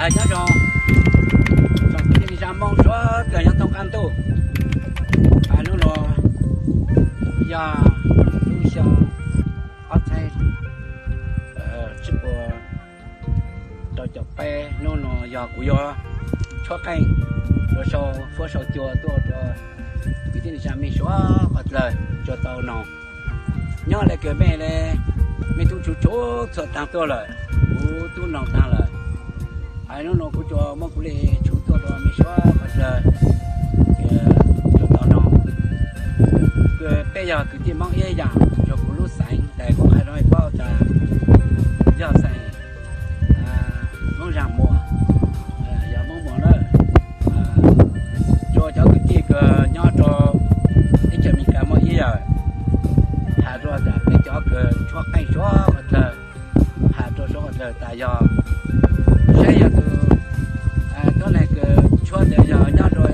Nyob zoo tsoom kwv tij neej tsa Hmoob suav dlawg nyob thoob qab ntuj. Hnub no yog lub xyoo ob txhiab tsib puas rau caum peb. Hnub no yog kuv yuav tshuab qeej rau sau fuab sau cua tuaj rau kwv tij neej tsa mej suav dlawg tsuas tau noog. Nyob le kws mej le, mej tub tswv tshuv txhua taag tuaj lawm, kuv tub noog taag lawm. Hnub no kuv tsuas muab kuv le tshuv tuaj rau mej suav dlawg tsuas tau noog. Peb yog kwv tij Hmoob ib yaam, yog kuv lub xeev tes kuv qha rau mej paub tas yog xeem Hmoob Zag Muas, yog Hmoob Muas na. Tsuas cov kwv tij kws nyob rau teb chaws Amelikas muaj ib yam has rua tas peb cov kws tshuab qeej suav dlawg, has rua suav dlawg tas yog saib yog tus tuab neeg kws tshuab ntawd yog nyob rua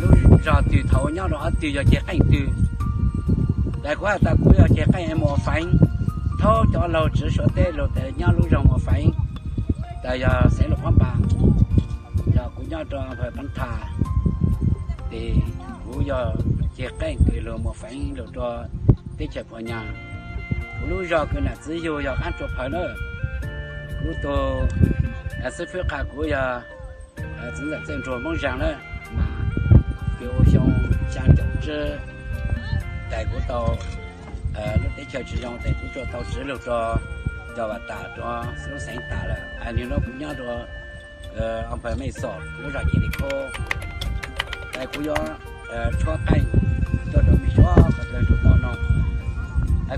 lub zog twg, thaum nyob rua qhov twg, yog ceg qeej twg. Tes kuv has tas kuv yog ceg qeej Muas Feev, thaub cov laug tswv Suav teb lug tes nyob lub zog Muas Feev, tas yog xeev Luas Phab Npas. Yog kuv nyob rua Npawg Pab Thas, tes kuv yog ceg qeej kws lug Muas Feev lug rua teb chaws Phua Nyas. Kuv lub zog kws nam txiv yug yog Qaab Tsua Phawv na. Kuv tug xib fwb qha kuv yog txiv ntxawm Txawj Nruag Hmoob Zag na, mas kws ua xyoo xyaa caum tsib tes kuv tau lub teb chaws tsi zoo tes kuv tsuas tau tsiv lug rua Cov Vas tas rua lub xeev tas lawm. Nwg nuav kuv nyob rua Npawg Mej Xom lub zog Ces Lis Khub, tes kuv yuav tshuab qeej tuaj rua mej suav dlawg tsuas tau noog.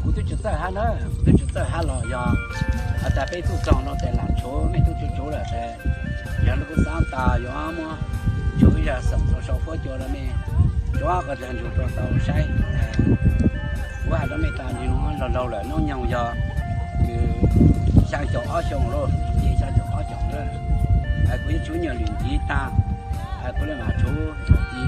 Kuv tub tsi txawj hab na, tub tsi txawj hab los yog has tas peb tub txoog no tes lam tshuv, mej tub tsi tshuv lawm tes yog lub kub xaab tas yuav muab tshuv ib zag xoom rua sau fuab cua rua mej suav dlawg tsuas tau saib. Kuv has rua mej tas nwg nuav laug laug lawm, noob nyoog yog kws xyaa caum ob xyoos lawm, ces xyaa caum ob xyoos lawm. Kuv yuav tshuv nyuag lwm ntiv taag, kuv le maam tshuv thaum ti